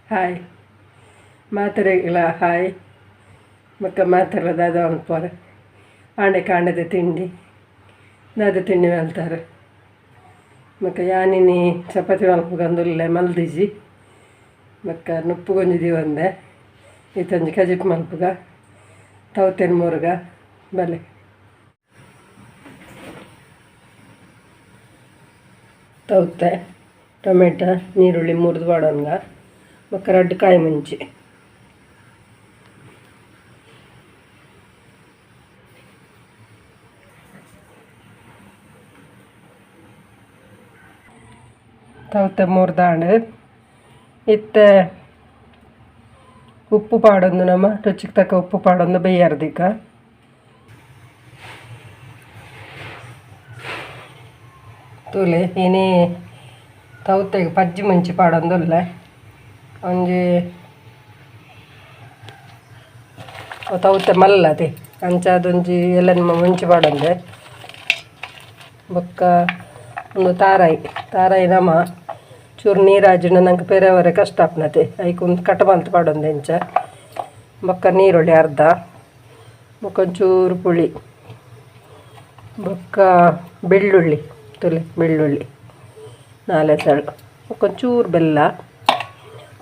Hi ಮಾತೆರೆಗ್ಲ hi ಬೊಕ್ಕ ಮಾತೆರ್ಲ ದಾದ ಮಲ್ಪುವೆರ್ ಆಂಡೆ ಕಾಂಡೆದ ತಿಂಡಿ ದಾದ ತಿಂಡಿ ಮಲ್ತಾರೆ ಬೊಕ್ಕ ಯಾನಿನಿ ಚಪಾತಿ ಮಲ್ಪುಗಂದುಲ್ಲೆ ಮಲ್ದಿಜಿ ಬೊಕ್ಕ ನುಪ್ಪು ಗೊಂಜಿ ದೀವಂದೆ ಇತ್ತೊಂಜಿ ಕಜಿಪು ಮಲ್ಪುಗ ತೌತೆನ್ ಮುರುಗ ಬಲೆ ತೌತೆ ಟೊಮೆಟೊ ನೀರುಳ್ಳಿ ಮುರಿದು ಪಾಡೊನ್ಗ ಬೊಕ್ಕ ರಡ್ಡ್ ಕಾಯಿ ಮುಂಚಿ ತೌತೆ ಮುರ್ದಾಂಡ್ ಇತ್ತೆ ಉಪ್ಪು ಪಾಡೊಂದು ನಮ್ಮ ರುಚಿಗೆ ತಕ್ಕ ಉಪ್ಪು ಪಾಡೊಂದು ಬೇಯರ್ದಿಕ್ಕ ತೂಲೆ ಇನಿ ತೌತೆಗ್ ಪಜ್ಜಿ ಮುಂಚಿ ಪಾಡೊಂದುಲ್ಲೆ ಒಂಜಿ ತೌತೆ ಮಲ್ಲದೆ ಅಂಚಾದೊಂಜಿ ಎಲ್ಲೆನ್ಮ ಮುಂಚಿ ಪಾಡೊಂದೆ ಬೊಕ್ಕ ಒಂದು ತಾರಾಯಿ ತಾರಾಯಿ ನಮ ಚೂರು ನೀರಾಜಿಂಡ ನಂಗೆ ಪೆರೆವರೆ ಕಷ್ಟ ಆಪುನತೆ ಐಕ್ ಒಂದು ಕಟ್ ಮಲ್ತ್ ಪಾಡೊಂದೆ ಇಂಚ ಬೊಕ್ಕ ನೀರುಳ್ಳಿ ಅರ್ಧ ಬೊಕ್ಕ ಒಂಚೂರು ಪುಳಿ ಬೊಕ್ಕ ಬೆಳ್ಳುಳ್ಳಿ ತುಲೆ ಬೆಳ್ಳುಳ್ಳಿ ನಾಲೆ ಸಳು ಬೊಕ್ಕ ಒಂಚೂರು ಬೆಲ್ಲ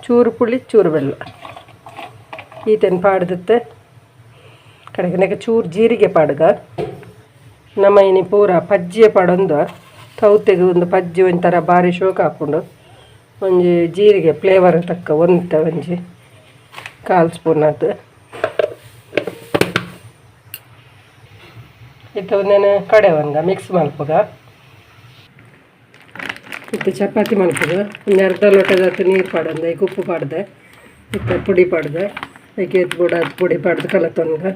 ಚೂರು ಪುಳಿ ಚೂರು ಬೆಲ್ಲ ಈತೆನ್ ಪಾಡ್ದಿತ್ತೆ ಕಡೆಗೆ ನೆಕ್ ಚೂರು ಜೀರಿಗೆ ಪಾಡ್ಗ ನಮ್ಮ ಇನಿ ಪೂರ ಪಜ್ಜಿಯ ಪಾಡೊಂದು ತೌತೆಗ್ ಒಂದು ಪಜ್ಜಿ ಒಂಥರ ಬಾರಿ ಶೋಕ ಆಪುಂಡು ಒಂಜಿ ಜೀರಿಗೆ ಫ್ಲೇವರ್ ತಕ್ಕ ಒಂತೆ ಒಂಜಿ ಕಾಲು ಸ್ಪೂನ್ ಆತು ಇತ್ತೆ ಒಂದೇನು ಕಡೆ ಒಂದ ಮಿಕ್ಸ್ ಮಲ್ಪುಗ ಇತ್ತೆ ಚಪಾತಿ ಮಲ್ಪುಗ ಒಂದು ಅರ್ಧ ಲೋಟದಾತು ನೀರು ಪಾಡೊಂದು ಐಕ್ ಉಪ್ಪು ಪಾಡ್ದೆ ಇತ್ತೆ ಪುಡಿ ಪಾಡ್ದೆ ಐಕ್ ಏತ್ ಬೋಡಾತ್ ಪುಡಿ ಪಾಡ್ದು ಕಲತೊನ್ಗ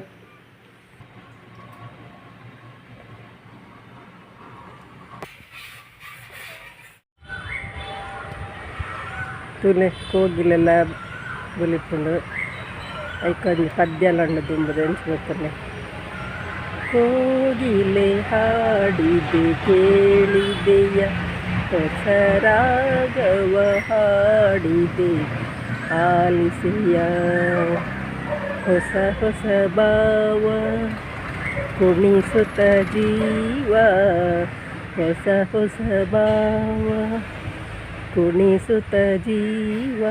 ತೂಲೆ ಕೋಗಿಲೆಲ್ಲ ಬುಲಿಪುಂಡು ಐಕ್ ಒಂಜಿ ಪದ್ಯಲ ಉಂಡು ದುಂಬುದ ಎಂಚ ಗೊತ್ತುಂಡೆ ಕೋಗಿಲೆ ಹಾಡಿದೆ ಕೇಳಿದೆಯ ಹೊಸ ರಾಗವ ಹಾಡಿದೆ ಆಲಿಸೆಯ ಹೊಸ ಹೊಸ ಭಾವ ಕುಣಿಸುತ್ತ ಜೀವ ಹೊಸ ಹೊಸ ಭಾವ ಕುಣಿಸುತ್ತ ಜೀವ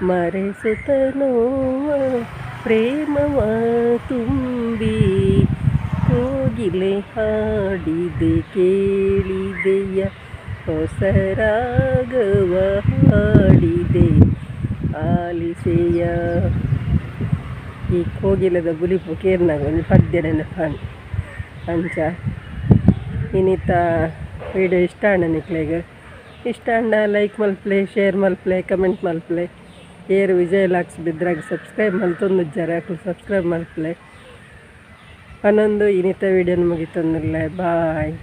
ಮರೆಸುತ್ತ ನೋವ ಪ್ರೇಮವ ತುಂಬಿ ಕೋಗಿಲೆ ಹಾಡಿದೆ ಕೇಳಿದೆಯ ಹೊಸ ರಾಗವ ಹಾಡಿದೆ ಆಲಿಸೆಯ. ಈ ಕೋಗಿಲೆದ ಬುಲಿಪು ಕೇರ್ನಾಗ ಒಂಜಿ ಪದ್ಯ ನೆನಪಾಂಡ್ ಅಂಚ ಇನಿತ ವಿಡಿಯೋ ಇಷ್ಟ ಆಂಡ ನಿಕ್ಲೆಗ್ ಇಷ್ಟ ಆಂಡ ಲೈಕ್ ಮಲ್ಪಲೆ ಶೇರ್ ಮಲ್ಪಲೆ ಕಮೆಂಟ್ ಮಲ್ಪಲೆ ಏರು ವಿಜಯ್ ಲಾಕ್ಸ್ ಬಿದ್ರಾಗ ಸಬ್ಸ್ಕ್ರೈಬ್ ಮಲ್ತೊಂದುಜ್ಜಾರ್ ಅಕುಲು ಸಬ್ಸ್ಕ್ರೈಬ್ ಮಲ್ಪಲೆ ಪನೊಂದು ಇನಿತ ವಿಡಿಯೋನ ಮುಗಿತೊಂದುಲ್ಲೆ ಬಾಯ್.